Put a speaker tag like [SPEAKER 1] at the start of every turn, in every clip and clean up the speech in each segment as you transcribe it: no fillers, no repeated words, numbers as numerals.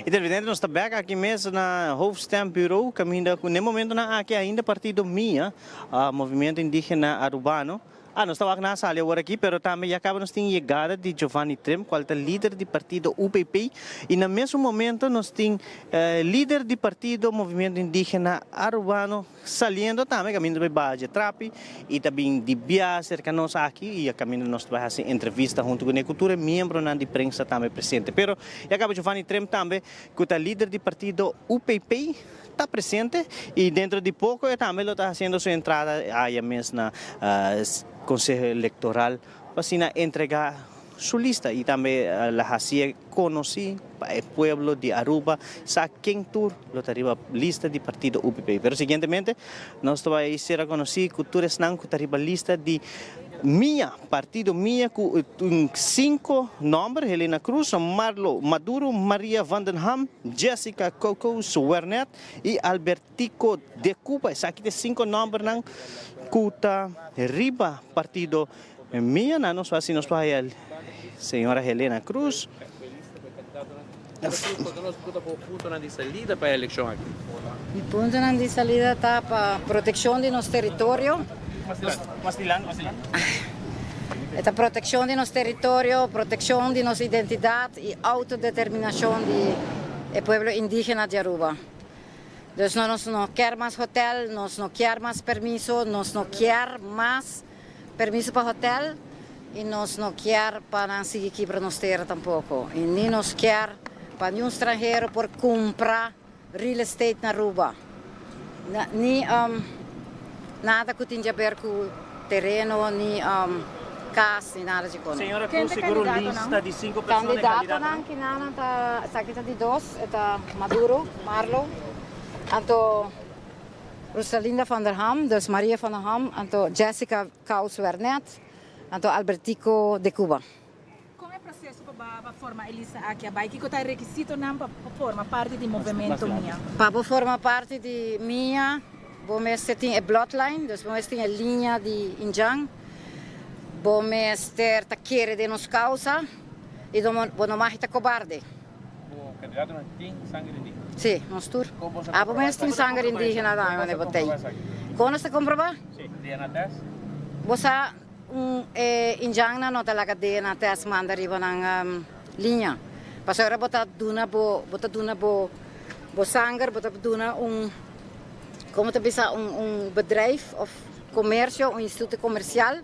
[SPEAKER 1] Y televidente, nos ta bek aki mes na Hoofdstembureau, caminda cu n'e momentonan aki ainda partido MIA, Movimiento Indigena Arubano, ah, nos ta wak nan a sali awor aki, pero tambe ya caba nos tin yegada di Giovanni Trim, cual ta lider di partido UPP, y na mesun momento nos tin lider di partido Movimiento Indigena Arubano saliendo tambe caminda bay baha dje trapi y ta bin di bia cerca nos aki y a caminda nos ta bay haci entrevista hunto cune cu tur e miembronan di prensa tambe presente. Pero ya caba Giovanni Trem tambe cu ta lider di partido UPP ta presente y dentro di poco e tambe lo ta haciendo su entrada aya mes na Conseho Electoral pa asina entrega su lista y tambe la haci'e conoci pa e pueblo di Aruba sa ken tur lo ta riba lista di partido UPP. Pero siguientemente nos ta bay ser conoci cu tur esnan cu ta riba lista di mia, partido mia cu cinco nomber, Helena Cruz, Marlo Maduro, Maria van den Ham, Jessica Cocos Wernet y Albertico de Cuba. Esaki ta e cinco nombernan cu ta riba partido Mia na nos haci nos pa haya señora Helena Cruz.
[SPEAKER 2] Mi puntonan di salida ta pa proteccion di nos teritorio. E ta proteccion di nos teritorio, proteccion di nos identidad y autodeterminacion di e pueblo indigena di Aruba. Dus nos no kier mas hotel, nos no kier mas permiso, nos no kier mas Permiso pa hotel y nos no kier pa nan sigui kibra nos tera tampoco y ni nos kier pa niun stranhero por cumpra real estate na Aruba ni nada cu tin di haber cu tereno ni cas ni nada di cono.
[SPEAKER 1] Señora Cruz seguro lista di cinco persona e
[SPEAKER 2] candidatonan? Candidatonan kinanan ta esaki ta di dos e ta Maduro, Marlo, anto. Rosalinda van der Ham, dus Maria van der Ham, anto Jessica Kaus Wernet, anto Albertico de Cuba.
[SPEAKER 3] Kon e proseso pa bo pa forma e lista aki a bai? Kiko ta e rekisitonan pa forma parti di Movemento Mia?
[SPEAKER 2] Pa bo forma parti di Mia, bo mester tin e bloodline, dus bo mester tin e liña di Indjan, bo mester ta kere den nos kausa i bo no mag ta kobarde.
[SPEAKER 4] Bo kandidatonan tin sanger indígena?
[SPEAKER 2] Sí, nos tur. Abo mes tin sanger indígena tambe, manera bo tei. Kon nos ta komprobá?
[SPEAKER 4] Sí, DNA test.
[SPEAKER 2] Bo sa un e indjannan no ta laga DNA test manda riba nan liña. Pasobra bo ta duna bo, bo ta duna bo bo sanger, bo ta duna un, komo ta bisa, un un bedrijf of komersio, un instituto komersial.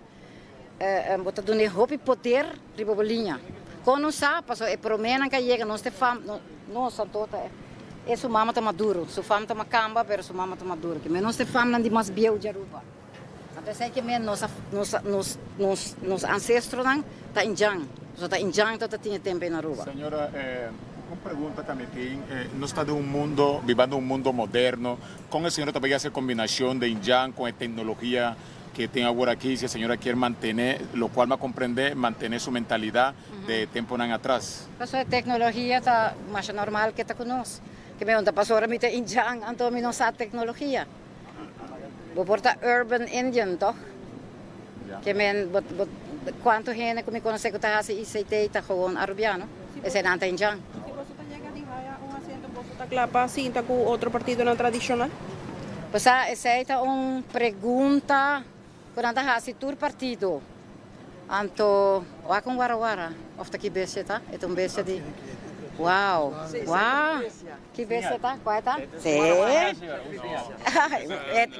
[SPEAKER 2] Bo ta dun'é hopi poder riba bo liña. Kon nos sa? Pasobra e proménan ku a yega nos te fam, nos anto ta e su mama ta maduro, su fam ta makamba pero su mama ta maduro. Ke men nos te famnan di mas bieu di Aruba. Anto esei ke men nos nos nos nos nos ancestronan ta indjan. Pasobra ta indjan ta tin e tempu ei na Aruba.
[SPEAKER 5] Señora, un pregunta ku mi tin, nos ta den un mundo, bibando un mundo moderno, kon e señora ta bay hasi e kombinashon de indjan kon e teknologia que tin awor aki si e señora kier mantene, lo cual mi a comprende, mantene su mentalidad de temponan atras.
[SPEAKER 2] Pasobra e tecnologia ta masha normal ke ta cu nos. Ke mi ta pasobra mi ta indjan anto mi no sa tecnologia. Bo por ta urban indian toch? Ke men bo bo cuanto hende cu mi conoce cu ta haci ICT ta gewoon Arubiano. Eseinan ta indjan.
[SPEAKER 3] Si boso ta yega di haya un asiento boso ta cla pa sinta cu otro partidonan tradicional?
[SPEAKER 2] Pasá esei ta un pregunta ku nan ta hasi tur partido. Anto wak un warawara of ta ki bestia ta? E ta un bestia di Wow! Wow! Ki bestia ta? Kua e ta? Sí!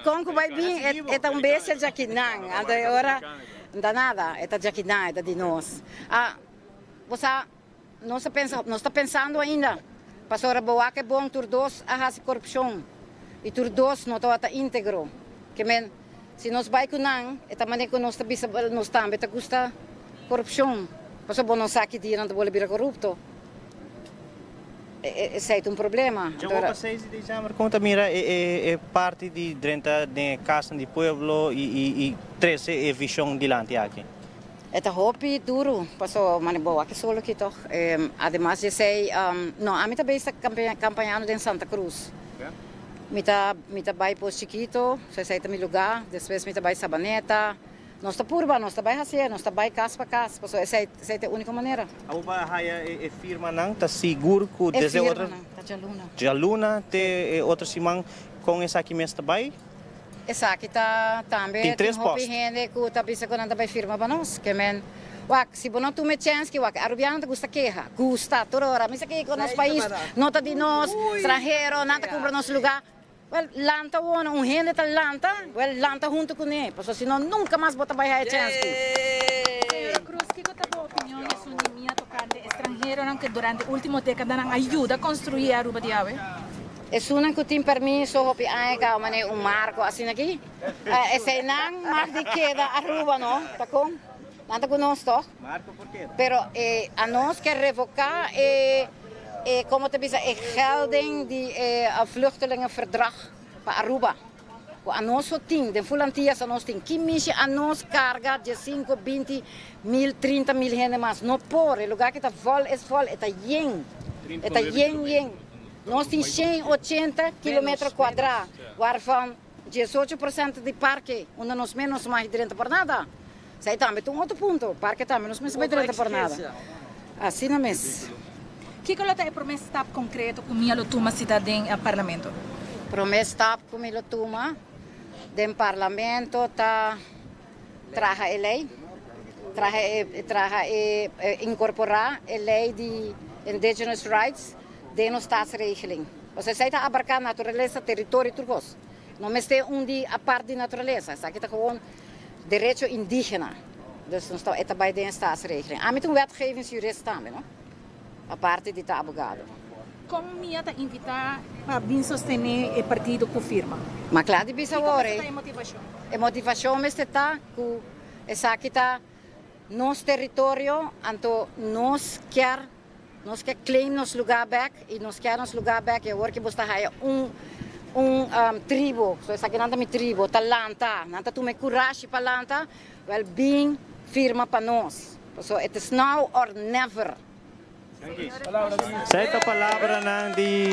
[SPEAKER 2] Kon ku bai bin e ta un bestia djakinan. Anto e ora no ta nada, e ta djakinan, e ta di nos. Ah, bo sa. Nos a pensa, nos ta pensando ainda, pasobra bo wak e bon tur dos a hasi korupshon i tur dos no tabata íntegro. Ke men, si nos bai ku nan, e ta manera ku nos ta bisa nos tambe ta gusta korupshon, pasobra bo no sa ki dia nan ta bole bira korupto. Esei ta un problema.
[SPEAKER 1] Djawo pa seis di december kon ta mira e parti di drenta den e kasnan di pueblo i trese e vishon dilanti aki?
[SPEAKER 2] E ta hopi duru paso mane bo wak e solo aki tog. Ademas di esey, no ami ta bay sta campañando den Santa Cruz. Mi ta mi ta bay Pos Chikito, so esey ta mi lugar. Despues mi ta bay Sabaneta. Nos ta purba, nos ta bai hasié, nos ta bai kas pa kas, pasobra esei esei ta e úniko manera.
[SPEAKER 1] Abo pa haya e firmanan, ta sigur ku
[SPEAKER 2] E
[SPEAKER 1] desde otro.
[SPEAKER 2] firmanan ta djaluna.
[SPEAKER 1] Djaluna te e otro siman kon esaki mes ta bai?
[SPEAKER 2] Esaki ta tambe
[SPEAKER 1] Tin
[SPEAKER 2] tin
[SPEAKER 1] tres
[SPEAKER 2] hopi
[SPEAKER 1] post.
[SPEAKER 2] hende ku ta bisa ku nan ta bai firma pa nos. Ke men, wak, si bo no tuma e chèns ki wak, arubiano ta gusta keha, gusta tur ora, mi sa kiko nos pais no ta di nos, stranhero, nan ta kumpra nos lugá. Wel, lanta wona, un hende ta lanta, wel, lanta hunto kuné, pasobra si no nunka mas bo ta bai haya chèns ki.
[SPEAKER 3] Señora Cruz, kiko ta bo opinion di su nimia tokante estranheronan ku durante ultimo dekadanan a yuda konstruí Aruba di awe?
[SPEAKER 2] Esunnan ku tin permiso hopi aña kaba manera un marko asina aki, eseinan mag di keda Aruba no, ta kon? Nan ta ku nos tòg? Pero e anos ke revoká e e komo ta bisa e gelding di e vluchtelingenverdrag pa Aruba. Ku anos so tin, den ful Antillas anos tin. Ki mishi anos karga diesinko, binti mil, 30 mil hende mas? No por, e lugá ki ta vòl es vòl, e ta yen, e ta yen yen. Nos tin 180 kilometro kuadrá, waarvan 18% di parke, unda nos mes no mag drenta por nada. Esei tambe ta un otro punto, parke tambe nos mester bai drenta por nada. Asina mes.
[SPEAKER 3] Kiko lo ta e promé stap konkreto ku mi a lo tuma si ta den Parlamento?
[SPEAKER 2] Promé stap ku mi lo tuma den Parlamento ta traha e lei, traha e traha e inkorporá e lei di Indigenous Rights den nos Staatsregeling. Pasobra esei ta abarká naturalesa, teritorio, tur kos. No mester un di apart di naturalesa, esaki ta gewoon derecho indigena. Dus nos ta e ta bai den e staatsregeling. Ami ta un wetgevingsjurist tambe, no? Aparte di ta abogado.
[SPEAKER 3] Kon mia ta invitá pa bin sostené e partido ku firma?
[SPEAKER 2] Ma kla di bisa
[SPEAKER 3] Kiko
[SPEAKER 2] awor
[SPEAKER 3] mester ta
[SPEAKER 2] ei.
[SPEAKER 3] e motivashon?
[SPEAKER 2] E motivashon mester ta ku esaki ta nos teritorio, anto nos kier Nos ke claim nos lugar bek y nos kier nos lugar bek y awor ke bos ta haya un un tribo, so esakinan ta mi tribo, ta lanta, nan ta tuma e curashi pa lanta, wel bin firma pa nos, pasobra it is now or never.
[SPEAKER 1] Esei ta palabranan di.